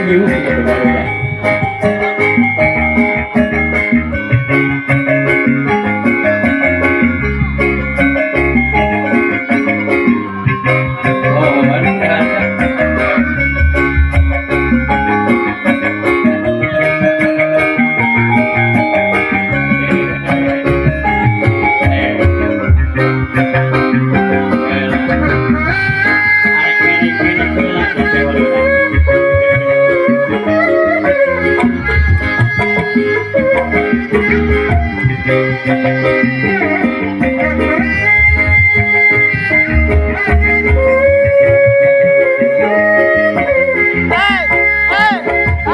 Riuh gitu barudak. Oh, mana. Hey, hey, hey.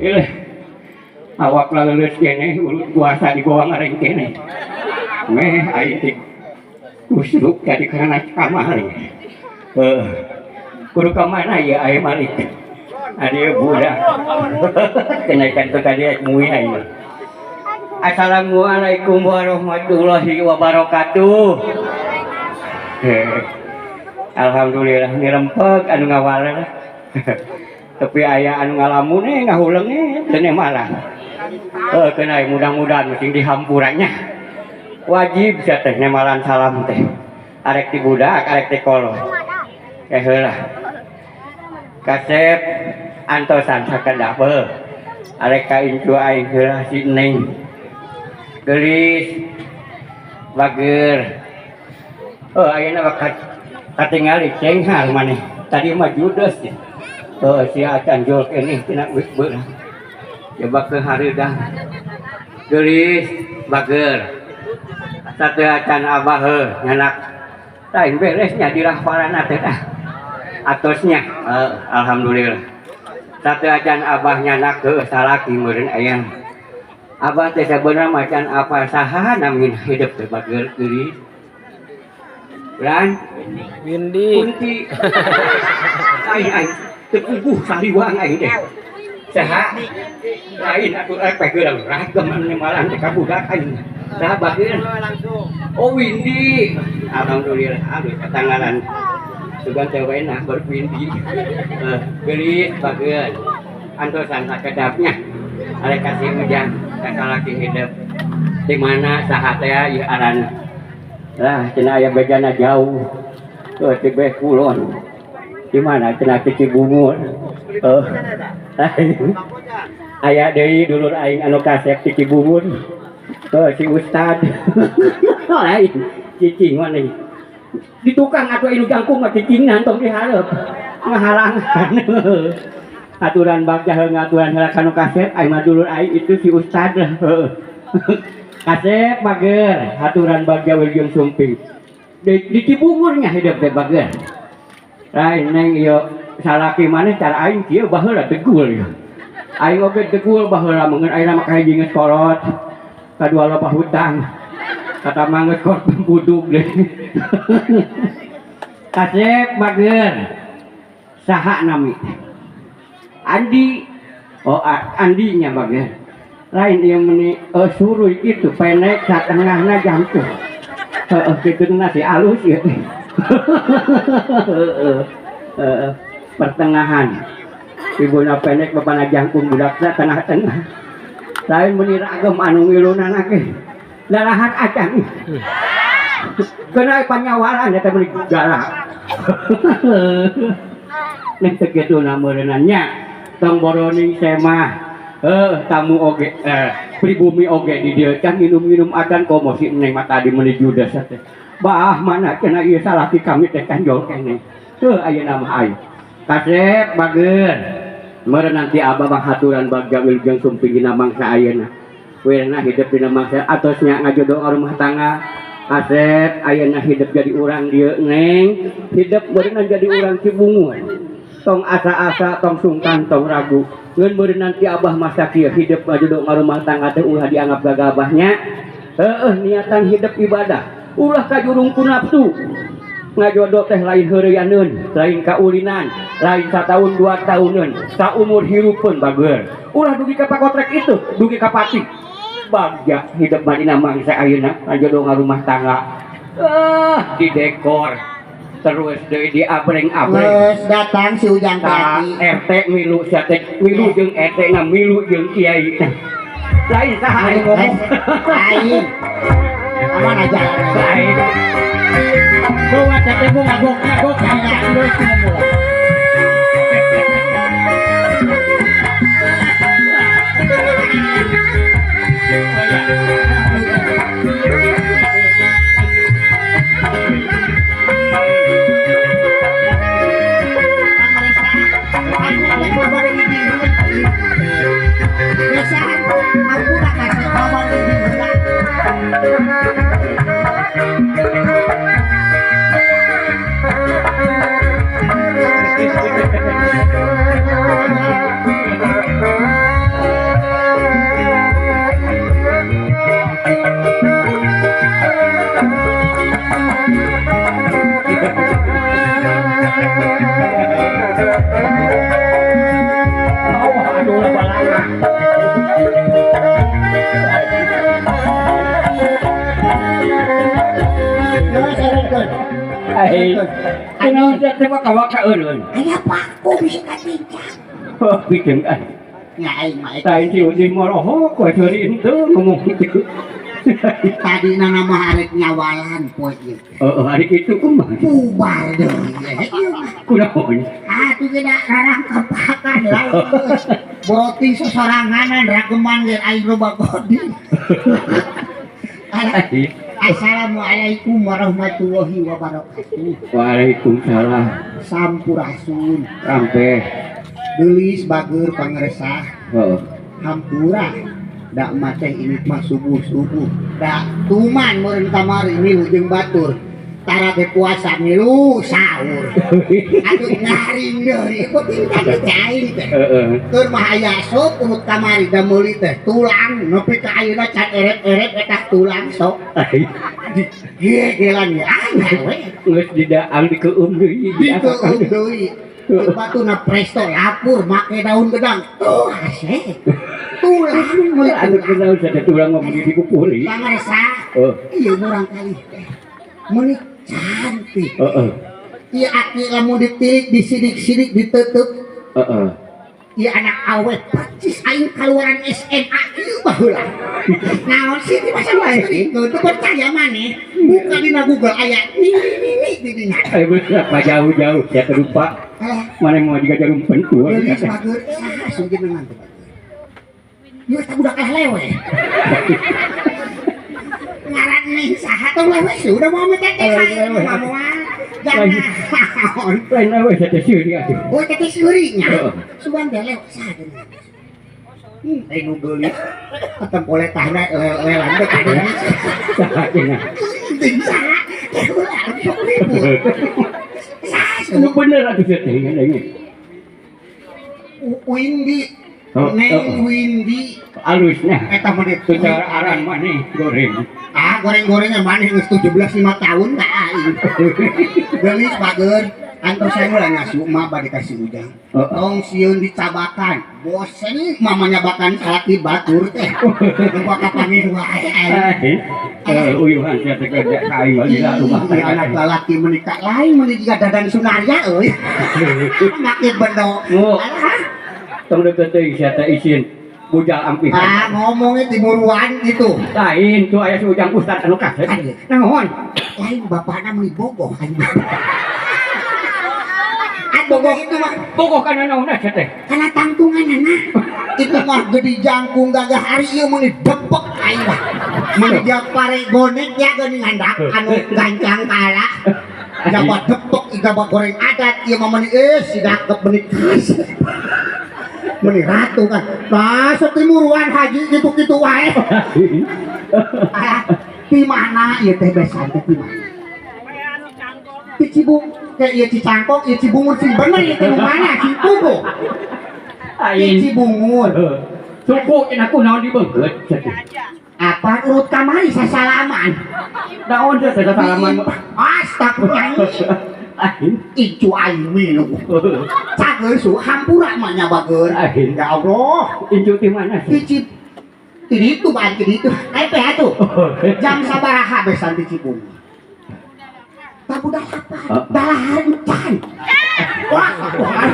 Alah. Awak laleus keneh urut kuasa di goa ngareng keneh. Meh aing teh kusruk tadi karena kamar. Heuh. Kudu ka mana ieu aing malik? Adi budak. Kenaikan teh tadi mui aing. Assalamualaikum warahmatullahi wabarakatuh. Alhamdulillah nirempeg anu ngawaler. Tapi aya anu ngalamun ngahuleng teu malah. Heuh keuna mudah-mudahan mesti dihampurannya. Wajib sia teh nemalan salam teh. Arek ti budak, arek ti kolot. Heula. Kasep antosan sakedap heuh. Arek ka incu aing heula si Neng. Geulis bager. Oh ayeuna bakat katingali cenghar maneh. Tadi mah judes. Oh si acan jol keneh tina geus beurang. Coba ke hareudang. Geulis bager. Satu acan abah heuh nyanak. Lain beresnya dirahparana teh ah. Atosnya alhamdulillah. Satu acan abah nyanak heuh salaki meureun aya. Abah teh sabenerna macan apa saha namina hidup teh bager geulis. Lan Windy. Kunti. Aing aing teu puguh saliwang aing teh. Saha? Lain atuh rek geurang ragam anu malah teh ka budak aing. Saha bager? Oh Windy. Alhamdulillah aduh katanggalan. Sugan teh waena baru Windy. Geulis bager. Antosan sakedapnya. Arek kasih ujang ka salaki hidup. Di mana saha teh ieu aranna? Lah cenah aya bejana jauh. Heuh ti beh kulon. Di mana cenah ti Cibungur. Heuh. Aya deui dulur aing anu kasep ti Cibungur. Heuh si Ustad. Lain cicing maneh. Di tukang atuh anu jangkung mah cicingna tong dihareup. Ngahalangan. Aturan bagja heuh ngaturan heula ka nu kasep aing mah dulur aing itu si Ustad. Heuh. Kasep bager aturan bagja wilujeng sumping. Di Cibungurnya hidup teh bager. Lain neng ieu salaki maneh cara aing kieu baheula degul ieu. Aing oge degul baheula meureun ayeuna mah kahiji geus kolot. Kadua loba hutang. Kata mah geus kolot budug deh. Kasep bager. Saha nami? Andi. Oh Andinya bager. Lain ieu meni suruy kitu pendek satengahna jangkung. Heeh kitu na si alus ieu teh. Heeh. Heeh. Pertengahan. Ibuna pendek bapana jangkung budakna tengah-tengah. Lain meni ragam anu ngilunana ge. Lalahat acan. Kena panyawaran eta meuni galak. Neng teu kitu na meureunna nya. Tong boroning semah. Tamu oge pribumi oge di dieu can nginum-nginum acan komo si Neng mah tadi meuni judes teh. Bah mana cenah ieu salaki kami teh canjol keneh. Teu ayeuna mah ayo. Kasep bager. Meureun nanti abah mah haturan bagja wilujeng sumping dina mangsa ayeuna. Wirna hidup dina mangsa atosnya ngajodoh rumah tangga. Kasep ayeuna hidup jadi urang dieu Neng. Hidup meureun jadi urang Cibungur. Tong asa-asa, tong sungkan, tong ragu. Ngeun meureun nanti abah masa kieu hidup ngajodoh rumah tangga teh ulah dianggap gagabahnya. Heueuh niatan hidup ibadah. Ulah kajurung ku nafsu. Ngajodoh teh lain heureuyaneun, lain kaulinan, lain sataun dua tahuneun, saumur hirupeun bager. Ulah dugi ka pakotrek itu, dugi ka pati. Bagja hidup mah dina mangsa ayeuna ngajodoh ngarumah tangga. Di dekor terus deui diabreng-abreng. Geus datang si Ujang Ta tadi. RT milu sia teh milu jeung RT na milu jeung kiai. Lain saha anu ngomong. Lain. Aman aja. Lain. Bawa teh bu ngagok-ngagok geus ngomong. Aya paku bisa katincak. Oh, bikin kan. Ya aing mah Lain si Udin morohok, we curi itu ngomong gitu. Tadi nana mah arek nyawalan poe ieu. Heeh, hari itu kumaha? Bubar deui. Ieu mah. Kunaon? Atuh ge da rarangkepakan lain. Boroti sosoranganan rageman ge aing loba godi. Assalamualaikum warahmatullahi wabarakatuh. Waalaikumsalam. Sampurasun. Rampeh. Geulis bager pangeresah. Heeh. Hampura. Dak mah teh ini mah subuh-subuh. Dak tuman meureun kamari milu jeung batur. Tara ge puasa milu sahur. Atuh ngaring deui penting tadi aing teh. Heeh. Keur mah aya sok urut kamari da meuli teh tulang nepi ka ayeuna can eret-eret eta tulang sok. Gegelan ya aya we. Geus didaang dikeum deui. Dikeum deui. Batuna presto lapur make daun gedang. Tuh asek. Tulang meuli Anu kunaon saja tulang mah begitu dikupuri. Pangarsa. Heeh. Ieu murang kali teh. Meuni cantik. Heeh. Ieu aki lamun ditilik disidik-sidik ditutup. Heeh. Ieu anak awe percis aing kaluaran SMA ieu baheula. Naon sih di masa wae teu percaya maneh. Buka dina Google aya nini di dinya. Ayo berapa jauh-jauh ya terlupa. Mana mau juga jarum pentu. Geulis bager saha sungkeunangan teh. Ieu teh budak lewe. Ngaran nih saha tong lewe sih udah mau teh teh moal. Jangan. Lain lewe teh seuri atuh. Oh teh seuri nya. Sugan teh lewe saha teh. Aing nu geulis katempo letahna lelan teh kadang. Saha cenah. Ting saha. Teh ulah sok ribut. Saha Nu bener atuh teh ini. Windi. Neng Windi alusnya eta mah secara aran maneh goreng. Ah goreng-gorengnya maneh geus 17 5 tahun ka aing. Geulis bager antosan ulah ngasu mah bade ka si Ujang. Tong sieun dicabakan. Bosen mama nyabakan salaki batur teh. Lupa kapanggih wae aing. Uyuhan sia teh kerja ka aing mah lila rumah tangga. Anak lalaki menikah lain meuni jiga Dadan Sunarya euy. Make bendo. Tong deukeut teuing sia teh isin. Bujal ampihan. Ah, ngomongnya timuruan gitu. Lain tuh aya si Ujang Ustad anu kasep. Naon? Lain bapakna meuni bogoh aing. Ah, bogoh itu mah Bogoh kana naon sia teh? Kana tangtunganana. Itu mah gede jangkung gagah hari ieu meuni depek aing mah. Meuni jak pare gonek ya geuningan dak anu gancang kala. Jabat depek jabat goreng adat ieu mah meuni si dakep meuni kas. Meuni ratu kan. Nah, setimuruan haji gitu-gitu wae. Ah, di mana ieu teh besan teh di mana? Di Cibung, kayak ieu Cicangkong, ieu Cibungur sing bener ieu teh mana? Cibungur. Di Lain. Cibungur. Suku cenah ku naon dibeungkeut sia teh. Apa urut kamari sasalaman? Naon sia teh sasalaman? Astagfirullah. Lain. Icu aing minum. Cageus su hampura mah nya bager. Lain. Ya Allah. Incu di mana Di sih? Cib di ditu ban di ditu. Epe atuh. Jam sabaraha besan di Cibungur? Tabu dalapan, dalahar encan. Wah, wah.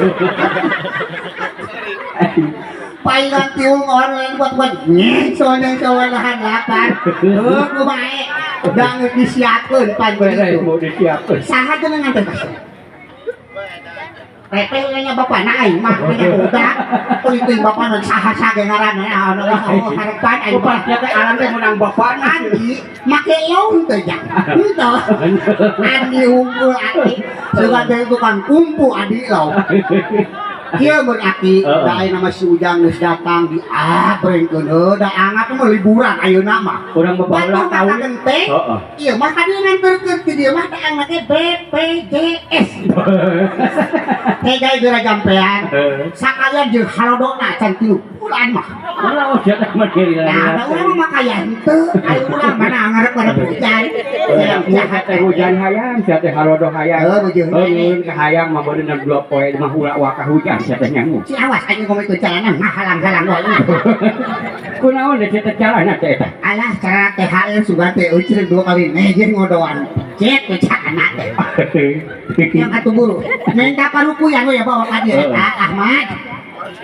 Palingan tiung online buat buat nyeng soalnya soalnya lapar. Heuh, kumaha? Da geus disiapkeun pan Beres begitu. mau disiapkeun. Saha geunangan teh Mas? Teteh nya bapana aing mah nya budak. Penting bapana saha sage ngaranna anu harapan aing Bapak mah. sia teh aran teh menang bapana. Andi make long teh jang. Henteu. Andi unggul Andi. Sugan teh tukang kumpu Andi long. Kieu mun aki, da ayeuna mah si Ujang geus datang di abrengkeun heuh da angat mah liburan ayeuna mah. Urang mah baheula Batur tahu. mata genteng. Heeh. Ieu mah kadieu nganterkeun ti dieu mah da angat teh BPJS. Teh gawe geura jampean. Sakalian jeung harodona can 3 bulan mah. Ulah sia teh mah diri Nah, da urang mah kaya henteu, ayo urang mana ngarep-ngarep hujan. Jahat teh hujan hayang, sia teh harodo hayang. Heuh, beujeun. Heuh, ka hayang mah beunang 2 poe mah ulah waka hujan sia teh nyangu. Si awas aing ngomong itu jalanan ngahalang-halang wae. Kunaon deh sia teh calana teh eta? Alah cara THR sugan teh euceun 2 kali nejen ngodoan. Cek we cakana teh. Yang atuh buru. Minta parukuyan we ya bawa ka dieu eta Ahmad.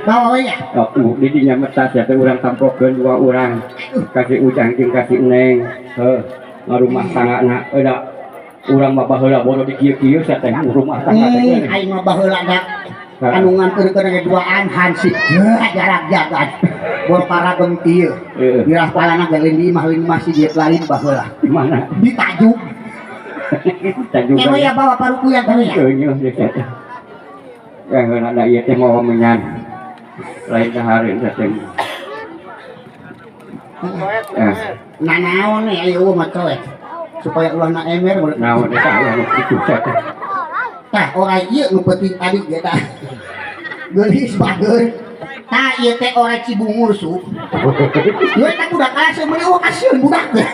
Bawa we ya. Oh, di dinya metas ya teh urang tampokeun dua urang. Kasih Ujang jeung kasih Neng. Heuh, ngarumah tanggana da urang mah baheula bodo di kieu-kieu sia teh rumah tangga teh. Aing mah baheula da anu nganterkeun ge duaan hansip jarak jagat. Bor paragem kieu. Heeh. Dirah palana ge lain di imah lain masjid lain baheula. Di mana? Di tajuk. Tajuk. Kewe ya bawa parukuyan teh ya. Heuh, nya sia teh. Eh, heula da ieu teh mawa menyan. Lain sehari sia teh. Eh, Nanaon we aya eueuh mah coet. Supaya ulah na emer mun. Naon eta aya nu kitu sia teh. Tah orai ieu nu penting tadi ge tah. Geulis bager. Tah ieu teh orai Cibungur su. Ieu teh budak kalah meuni eueuh kasieun budak teh.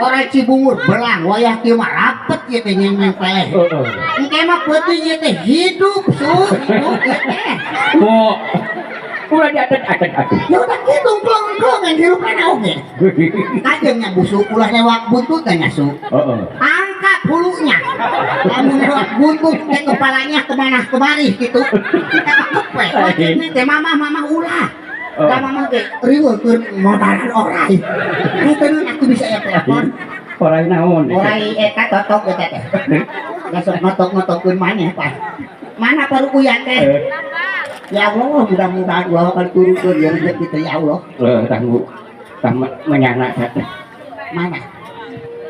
Orai Cibungur belang wayah kieu mah rapet ieu teh nyeng-nyeng peleh. Heeh. Engke mah peuting ieu teh hidup su, hidup ieu teh. Mo. Ulah diatet-atet atuh. Ya udah kitu plong-plong yang hirupna oge. Kajeng nya busuk ulah lewat buntut teh nya su. Heeh. Angkat hulunya. Lamun lewat buntut teh kepalanya kemana kemari gitu. Kita mah kepek. Wajibnya teh mamah mamah ulah. Da mamah ge riweuh keur modalan orai. Henteu aku bisa ya telepon. Orai naon? Orai eta totok eta teh. Gasok notok-notokkeun maneh Pak. Mana parukuyan teh? Ya Allah, mudah-mudahan gua akan turunkeun ya rezeki teh ya Allah. Heuh, tanggu. Tah menyana teh. Mana?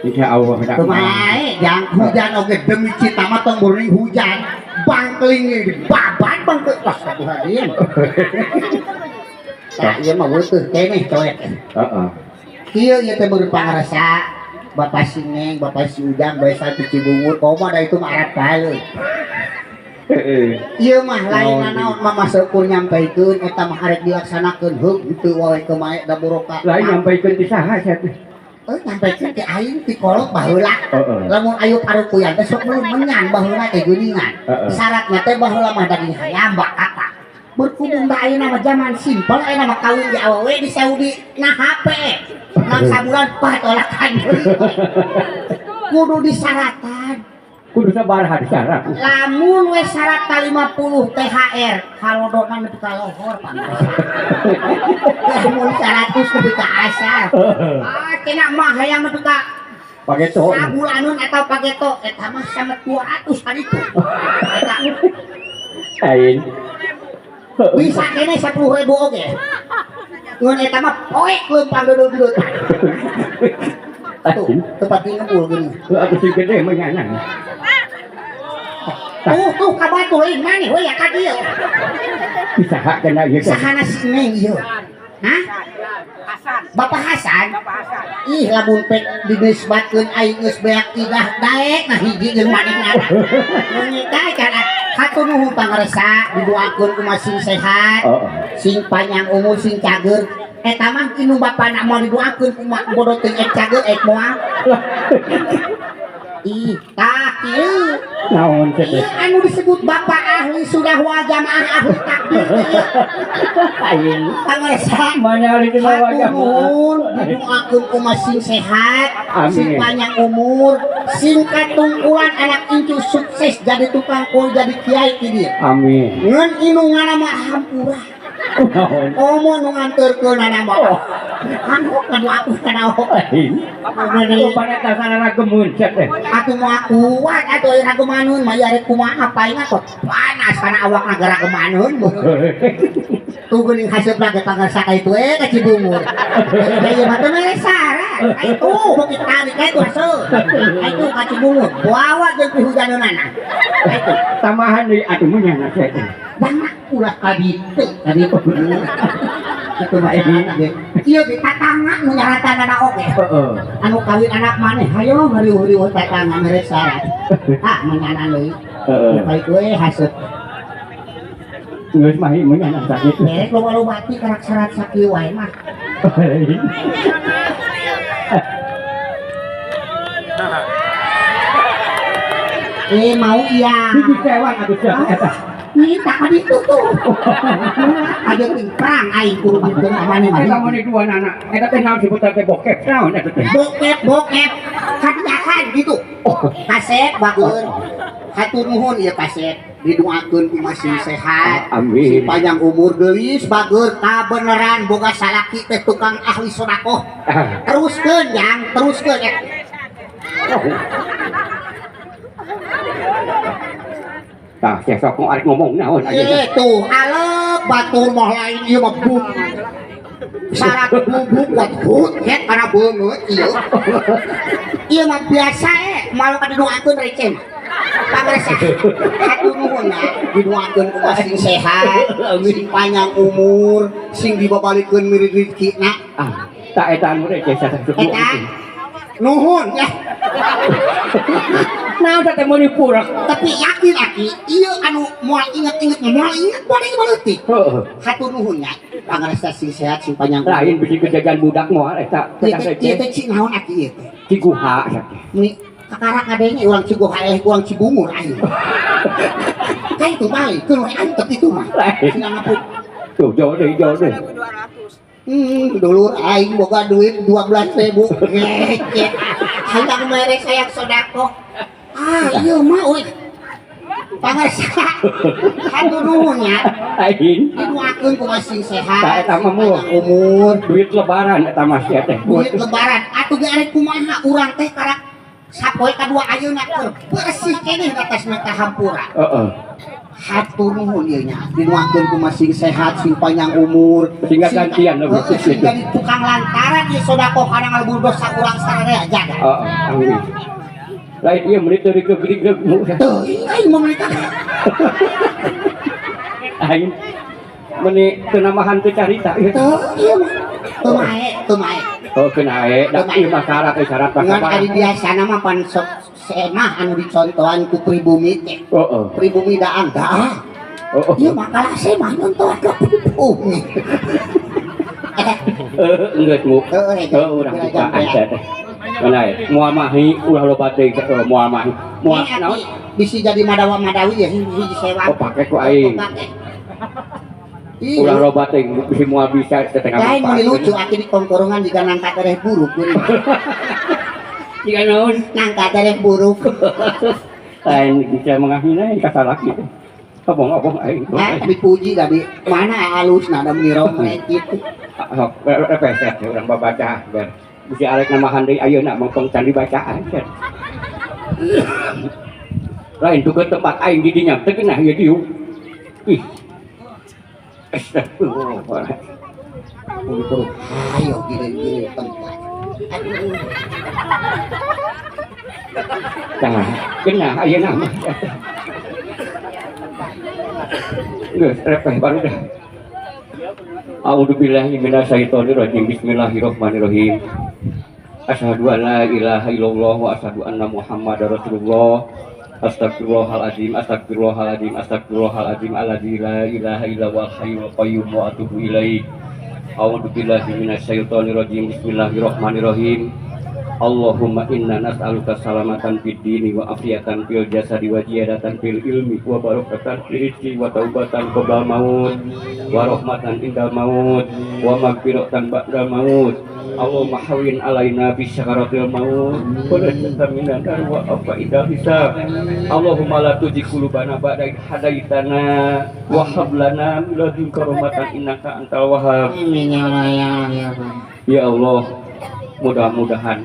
Insya Allah dah. Kumaha jang hujan oge demi cinta mah tong murni hujan. Bangkeling di babat bangke astagfirullahaladzim. Tah ieu mah weutuh keneh coet. Heeh. Kieu ieu teh beureut pangaresa Bapak si Neng, Bapak si Ujang, bae satu Cibungur, komo da itu mah Arab baleuk. Heeh. Ieu mah lain nanaon mah seukur nyampaikeun eta mah arek dilaksanakeun heuk henteu wae kumaha da boroka. Lain nyampaikeun ti saha sia teh? Nyampaikeun ti aing ti kolot baheula. Heeh. Lamun ayu parukuyan teh sok menyan baheula teh geuningan. Heeh. Syaratna teh baheula mah daging hayam bakata. Berhubung da ayeuna mah zaman simpel ayeuna mah kawin di awewe di Saudi na HP. Nang sabulan patolakan deui. Kudu disaratan. Kudu sabaraha disyarat. Lamun we syarat ka 50 THR, halodona nepi ka lohor pangresa. Lamun 100 nepi ka asar. Ah, cenah mah hayang nepi ka pageto. Sabulaneun atau pageto eta mah sama 200 kan itu. Eta. Lain. Bisa kene 10.000 oge. Ngan eta mah poek leumpang dodol-dodotan. Tuh, tempat ngembul gini. Atuh si gede mah nyana. Tuh, tuh kabatu lain maneh we ya ka dieu. Bisa hak kena ieu. Sahana si Neng ieu? Hah? Hasan. Bapak Hasan? Bapak Hasan. Ih, lamun pek dinisbatkeun aing geus beak tiga daek nah hiji jeung manehna. Mun daek kan hatur nuhun pangresa didoakeun kumaha sing sehat, sing panjang umur, sing cager. Eta mah inu bapana moal didoakeun kumaha bodoh teuing ek cager ek moal. Ih, tah ieu. Naon teh? Ieu anu disebut bapak ahli sudah wal jamaah ahli takbir teh ieu. Aing. Pangresa. Mana ari dina wal Hatur jamaah. nuhun didoakeun kumaha sing sehat, sing Amin. panjang umur, sing katungkulan anak incu sukses jadi tukang kol jadi kiai ti dieu. Amin. Ngan inungana mah hampura. Naon? Omo nu nganterkeunana mah. Anu ngadoakeun kana Aing. Upana tasana ragemun teh. Atuh moal kuat atuh aya ragemanun mah ieu arek kumaha paing atuh panas kana awakna gara gemanun. Tuh geuning haseupna ge pangarsa ka itu ka Cibungur. Da ieu mah teu mere syarat. Ka itu beuki tarik ka itu haseup. Ka itu ka Cibungur. Bawa jeung pihujaneunana. Ka itu. Tambahan deui atuh mah nyana teh. Bang ulah ka ditu ka ditu. Itu mah ge. Ieu ge tatangga nu nyaratanana oge. Heeh. Anu kawin anak maneh hayo ngariuh-riuh tatangga mere syarat. Ah menyana deui. Heeh. Ka itu we haseup. Geus mah ieu menyana sakit. Merek loba-loba ti karak syarat sakieu wae mah. Mau iya. Hiji sewang atuh sia eta. Minta ka ditu tuh. Aja ting perang aing kudu bikeun ka maneh mah. Eta maneh dua nana. Eta teh naon disebut teh bokep naon eta teh? Bokep, bokep. Hadiahan gitu. Kasep bageun. Hatur nuhun ieu kasep. Didoakeun kumaha sing sehat, Amin. sing panjang umur geulis bager kabeneran boga salaki teh tukang ahli sedekah. Teruskeun yang, teruskeun ya. Tah, sia sok arek ngomong naon ayeuna. Tuh, alep batur mah lain ieu mah buk. Syarat bubuk buat hut het kana beungeut ieu. Ieu mah biasa malu ka didoakeun receh mah. Pangresa hatur nuhun ya didoakeun kumaha sing sehat, sing panjang umur, sing dibabalikeun mirid rezekina. Ah, tak eta anu receh sasuk. Eta nuhun ya. Naon teh meuni purek. Tapi yakin aki, ieu anu moal inget-inget moal inget moal inget leutik. Heeh. Hatur nuhun ya. Pangresa sing sehat sing panjang umur. Lain bisi kejajan budak moal eta. Ieu teh cing naon aki ieu teh? Ciguha teh. Ni kakara kadenge urang Ciguha urang Cibungur aing. Ka itu balik keun we antep itu mah. Sing ngaput. Tuh jauh deui jauh deui. Dulur aing boga duit 12.000. Ngecek. Hayang mere sayang sedekah. Ah, ieu mah euy. Pangresa. Hatur nuhun nya. Aing. Didoakeun kumaha sing sehat. Tah eta mah mah umur, duit lebaran eta mah sia teh. Duit lebaran atuh ge arek kumaha urang teh karak sapoe kadua ayeuna keur bersih keneh atas mata hampura. Heeh. Hatur nuhun ieu nya. Didoakeun kumaha sing sehat, sing panjang umur, sehingga gantian lebih. Sing jadi tukang lantaran ieu sedekah kana ngalebur dosa urang sararea jaga. Heeh, amin. Lain ieu meuni teu digeug-geug. Teuing aing mah meuni Aing meuni teu namahan teu carita ieu. Teu ieu mah. Teu mae, teu mae. Oh, teu nae, da ieu mah syarat syarat Ngan ari biasana mah pan sok semah anu dicontohan ku pribumi teh. Heeh. Pribumi daang daang. Heeh. Ieu mah kalah semah nyontohan ka pribumi. Heeh, geus mu. Heeh, urang bukaan teh. Mana moal mahi ulah loba teuing moal mahi. Moal naon? Bisi jadi madawa-madawi ya hiji sewa. Oh, pake ku aing. Ulah loba teuing bisi moal bisa setengah. Lain meuni lucu aki di kongkorongan jiga nangka tereh buruk geuning. Jiga naon? Nangka tereh buruk. Lain bisa mengahina ka salaki. Abong-abong aing. Ah, dipuji tadi. Mana alus nada mirong kitu. Sok repeset urang babaca ber. Bisi arek namahan deui ayeuna mongkong can dibacaan. Lain tuh ke tempat aing di dinya teu geunah ieu dieu. Ih. Astagfirullah. Ayo gini-gini tempat. Aduh. Tah, geunah ayeuna mah. Geus repeh baru dah. A'udzubillahi minasyaitonirrajim. Bismillahirrahmanirrahim. Asyhadu an la ilaha illallah wa asyhadu anna Muhammadar Rasulullah. Astagfirullahaladzim, astagfirullahaladzim, astagfirullahaladzim alladzi la ilaha illa huwal hayyul qayyum wa atubu ilaih. A'udzubillahi minasyaitonirrajim. Bismillahirrahmanirrahim. Allahumma inna nas'aluka salamatan fid dini wa afiyatan fil jasadi wa ziyadatan fil ilmi wa barakatan fil rizqi wa taubatan qabla maut wa rahmatan indal maut wa maghfiratan ba'dal maut. Allahumma hawwin alaina fi sakaratil maut wa la minan nar wa afa idal hisab. Allahumma la tuzigh qulubana ba'da idh hadaitana wa hab lana min ladunka rahmatan innaka antal wahhab. Amin ya Allah. Ya Allah, mudah-mudahan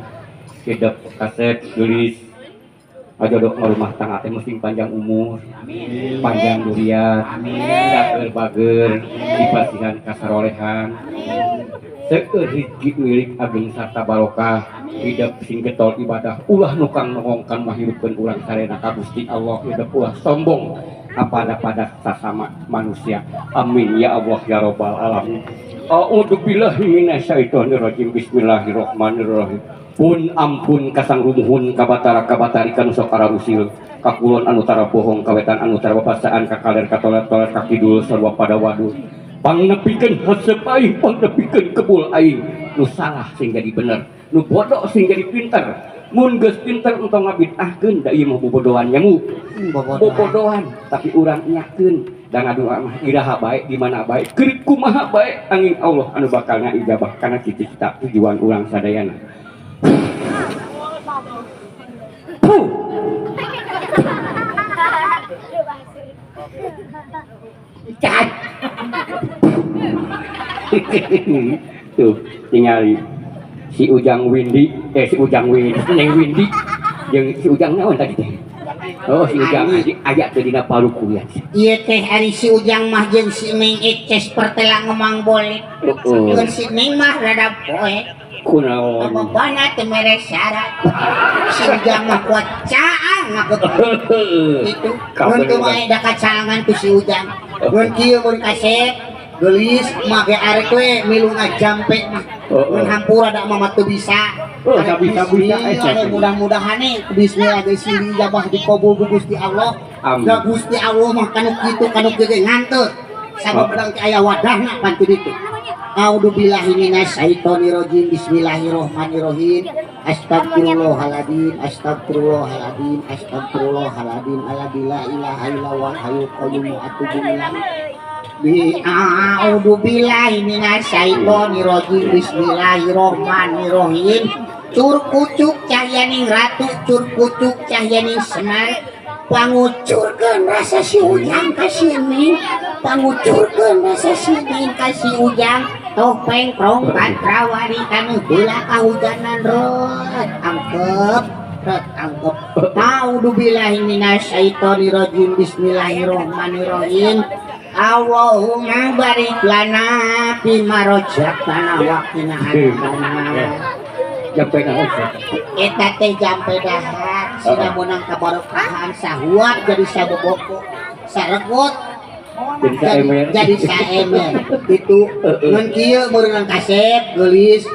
hidup kaset gelis aja dok rumah tangga teh mesti panjang umur, panjang duriat, bager bager, dipasihan kasarolehan, seueur rezeki milik ageng sarta barokah, hidup sing getol ibadah, ulah nukang nongongkan mahirupkeun urang sarena ka Gusti Allah, hidup ulah sombong kepada pada sesama manusia. Amin ya Allah ya robbal alamin. A'udzubillahi minasyaitonirrajim. Bismillahirrahmanirrahim. Pun ampun kasang rumuhun kabatara kabatari kanu sok ararusil kakulon anu tara bohong kawetan anu tara bapasaan kakaler katoler-toler kakidul sarua pada wadul pangnepikeun haseup aing pangnepikeun kebul aing nu salah sing jadi bener nu bodoh sing jadi pinter mun geus pinter entong ngabid'ahkeun da ieu mah bobodohan nyamu bobodohan tapi urang nyakeun da ngadoa mah iraha bae di mana bae keur kumaha bae angin Allah anu bakal ngaijabah kana cita-cita tujuan urang sadayana. Puh. Tuh tingali si Ujang Windi, si Ujang Windi, Neng Windi jeung si Ujang naon tadi teh? Oh, si Ujang aya teh dina paluku ya. Ieu teh ari si Ujang mah jeung si Neng Eces pertela ngemang boleh. Jeung si Neng mah rada poe. Kunaon? Babana teu mere syarat. Si Ujang mah kuat caang ngageut. Kitu. Mun teu mah da kacaangan ku si Ujang. Mun kieu mun kasep geulis make arek we milu ngajampe mah. Mun hampura da mah teu bisa. Oh, bisa-bisa eh. Mudah-mudahan nih bismillah geus diijabah dikabul ku Gusti Allah. Da Gusti Allah mah kanu kitu kanu kieu ge nganteut. Sabab bedang teh aya wadahna pan ti ditu. A'udzubillahi minasyaitonirrajim. Bismillahirrahmanirrahim. Astagfirullahaladzim, astagfirullahaladzim, astagfirullahaladzim. Alladzi la ilaha illa huwal hayyul qayyum wa atubu ilaih. A'udzubillahi minasyaitonirrajim. Bismillahirrahmanirrahim. Cur kucuk cahyaning ratu, cur kucuk cahyaning Semar. Pangucurkeun rasa si Ujang ka si Neng, pangucurkeun rasa si Neng ka si Ujang. Topeng prong pantrawari kanu heula kahujanan rot angkep rot angkep. A'udzubillahi minasyaitonirrajim. Bismillahirrahmanirrahim. Allahumma barik lana fima razaqtana wa qina adzabannar. Jampe naon? Eta teh jampe dahar sina meunang kabarokahan sahuat jadi saboboko saregot jadi saemer itu mun kieu meureunang kasep geulis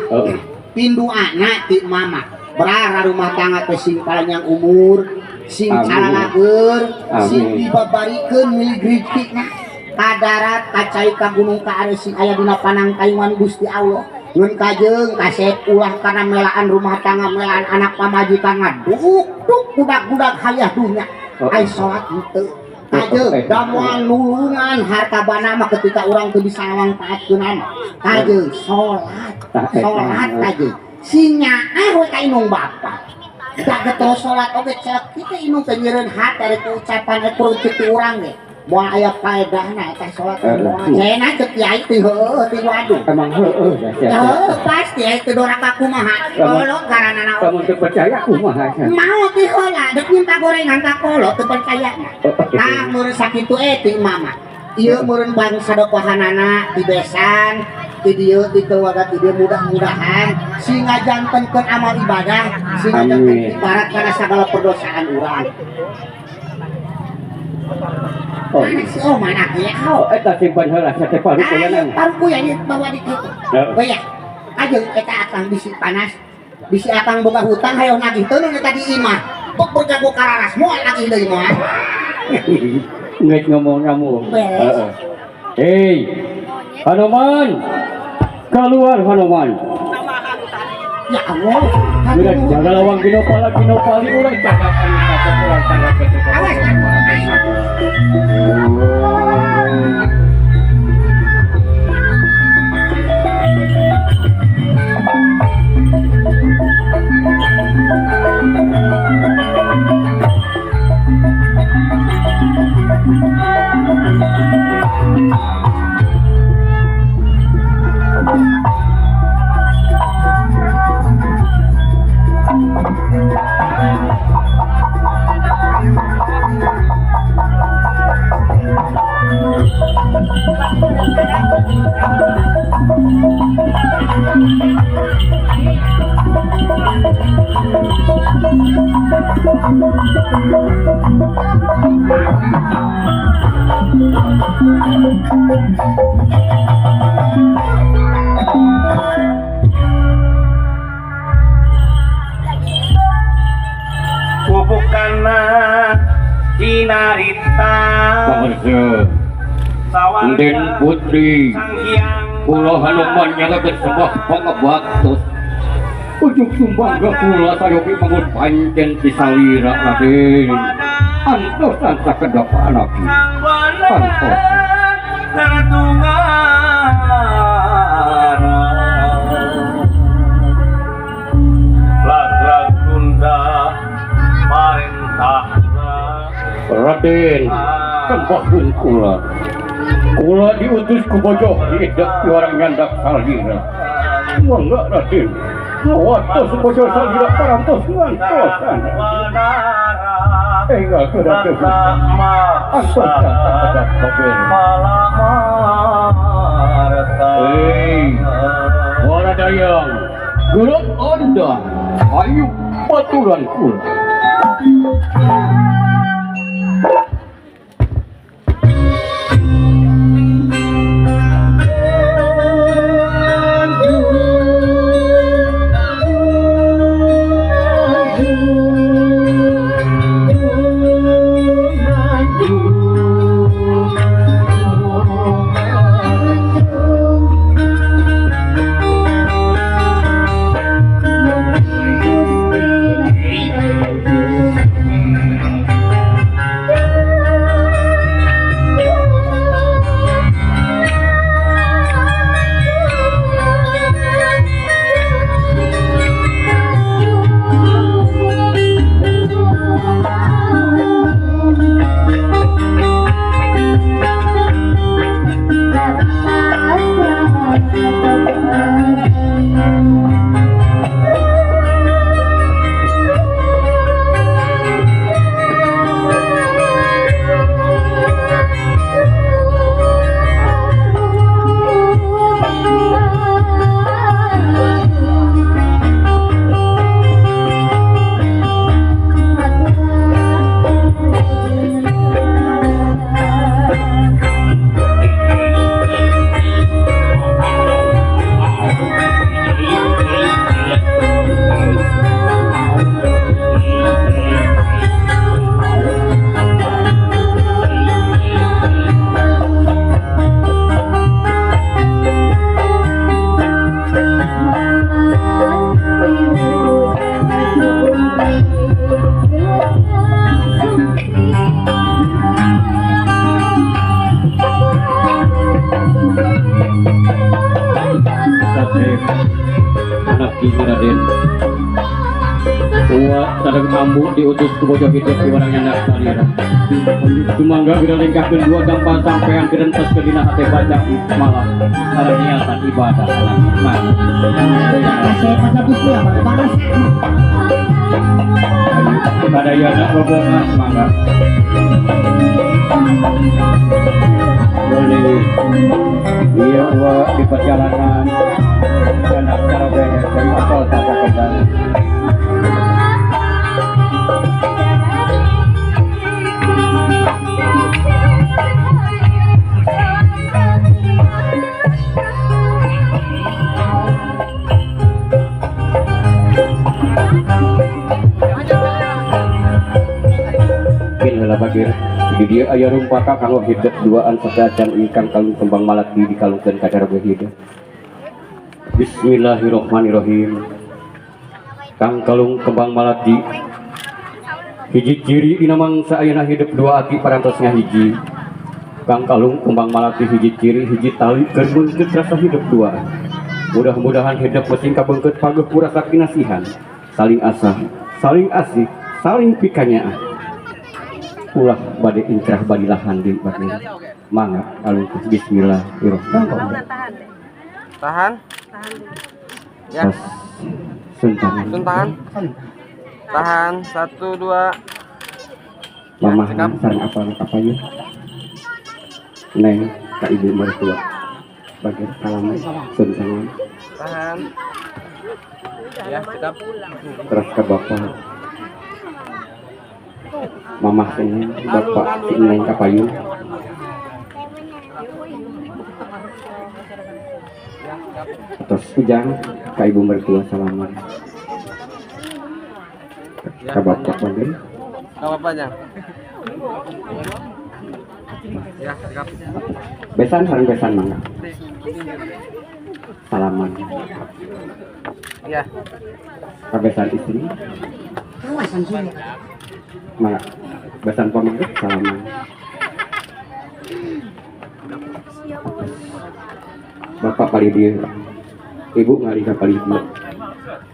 pinduana ti mama berara rumah tangga teh sing panjang umur sing calalager sing dibabarikeun milik rezekina ka darat ka cai ka gunung ka are sing aya dina panangkayuan Gusti Allah. Mun kajeng kasep ulah kana melaan rumah tangga melaan anak pamajikan ngaduk duk budak-budak hayah dunya ai salat henteu kajeng damoan nulungan harta bana mah ketika urang teu bisa ngawangpaatkeun kajeng salat salat kajeng sing nyaah we ka inung bapa. Da getol salat oge celek kitu inung teh nyeureun hate ari ku ucapan rek kurang ti urang ge. Moal aya faedahna eta salat moal. Cenah ceuk kiai teh heueuh teh waduh. Emang heueuh dah sia. Heueuh pasti aya teu doraka kumaha. Kolot ngaranana Lamun teu percaya kumaha sia. Mau ti heula deuk minta gorengan ka kolot teu percaya mah. Tah meureun sakitu ti mama. Ieu meureun bangsa dokohanana di besan di dieu di keluarga di dieu mudah-mudahan sing ngajantenkeun amal ibadah sing ngajantenkeun ibarat kana sagala perdosaan urang. Oh, si Oman aki ya. Oh, eta simpan heula sia teh parukuyan. Parukuyan ieu bawa di kitu. Beuya. Ajeung eta akang bisi panas. Bisi akang boga hutang hayo nagih teu eta di imah. Bok bergago kararas moal nagih deui moal. Ngeut ngomong kamu. Heeh. Hei, Hanuman, keluar Hanuman. Ya Allah. Udah jaga lawang ginopala ginopali ulah jaga ulah jaga. Awas. Pupukana cinarita Den Putri kula Hanuman nyalakeun sembah pangebaktos ujug sumbang ke kula sayogi bangun pancen pisalira Raden antosan sakedap anaki antos Raden sembahun kula kula diutus ku bojoh diidak orang nyandak salira mangga Raden watos bojoh salira parantos ngantosan enggal ke Raden antosan sakedap bager. Hei wara dayang gerak anda ayu baturan kula. Uwa sareng ambu diutus ku bojo hidup di warang nyandak salira. Sumangga bira lengkahkeun dua gampal sampean direntos ke dina hate baca malam sareng niatan ibadah anak. Sadayana rombongan mangga. Boleh. Iya uwa di perjalanan dan acara dan apel tata kendang. Bagir di dia aya rumpaka kanggo hidup duaan sadacan ingkang kalung kembang malati dikalungkeun ka caroge hidup. Bismillahirrahmanirrahim. Kang kalung kembang malati hiji ciri dina mangsa ayeuna hidup dua aki parantos ngahiji. Kang kalung kembang malati hiji ciri hiji tali keur beungkeut rasa hidup dua. Mudah-mudahan hidup mesing kabeungkeut pageuh ku rasa kinasihan, saling asah, saling asih, saling pikanyaah. Ulah bade inkrah badi lahan di bagir. Mangga alungkeun bismillahirrahmanirrahim. Tahan. Ya. Suntangan. Suntangan. Tahan 1 2. Mamah sareng apa apa ya? Neng ka ibu mertua. Bagir salam suntangan. Tahan. Ya, cekap. Terus ke bapak. Mamah ini bapak si Neng Kapayun. Terus ujang ka ibu mertua salaman. Ka bapak panggil. Ka bapaknya. Ya, cekap. Besan sareng besan mangga. Salaman. Ya. Ka besan istri. Mangga. Besan pamengkut salaman. Bapak palih dieu. Ibu ngalih ka palih dieu.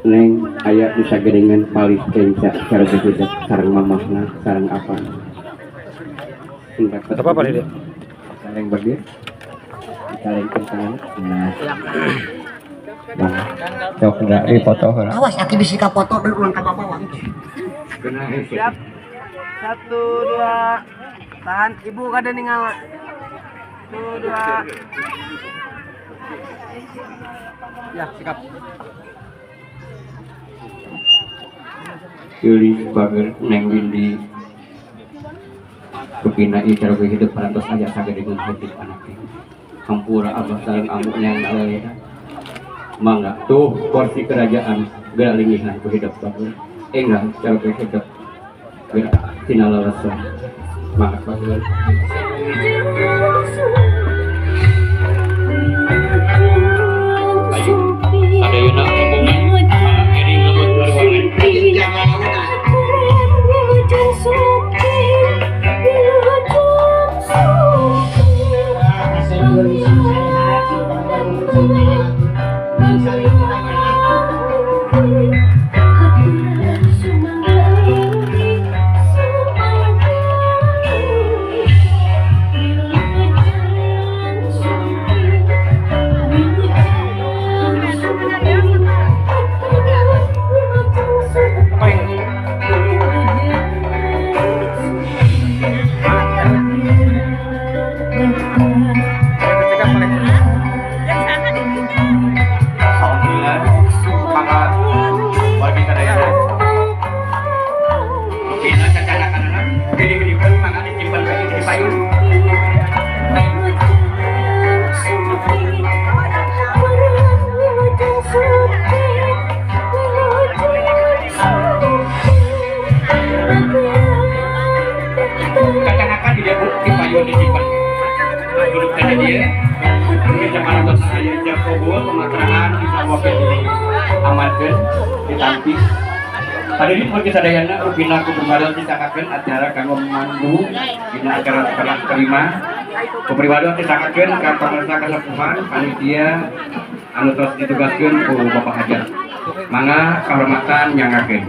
Neng aya di sagedengan palih kenca cara hidup sareng mamahna sareng apa. Apa palih dieu? Sareng bagir. Sareng kencangan. Nah. Nah, sok da foto heula. Awas aki bisi ka foto deui urang ka bapak wang. Siap. 1 2. Tahan, ibu kada ninggal. 1 2. Ya, sikap. Yuli bager Neng Windy. Kupina ieu cara hidup parantos aya sagedengeun hidup anak teh. Hampura abah sareng ambu neng alelena. Mangga tuh kursi kerajaan gerak lingihan ku hidup bager. Enggak cara hidup gerak tinalalesan. Mangga bager. Ayo, sadayana rombongan ngiring lebet ka ruangan. Hadirin wargi sadayana rupina ku pribadi disangkakeun acara kanggo mandu dina acara setelah kelima. Ku pribadi disangkakeun ka pamirsa kasepuhan panitia anu tos ditugaskeun ku Bapak Hajar. Mangga kahormatan nyangakeun.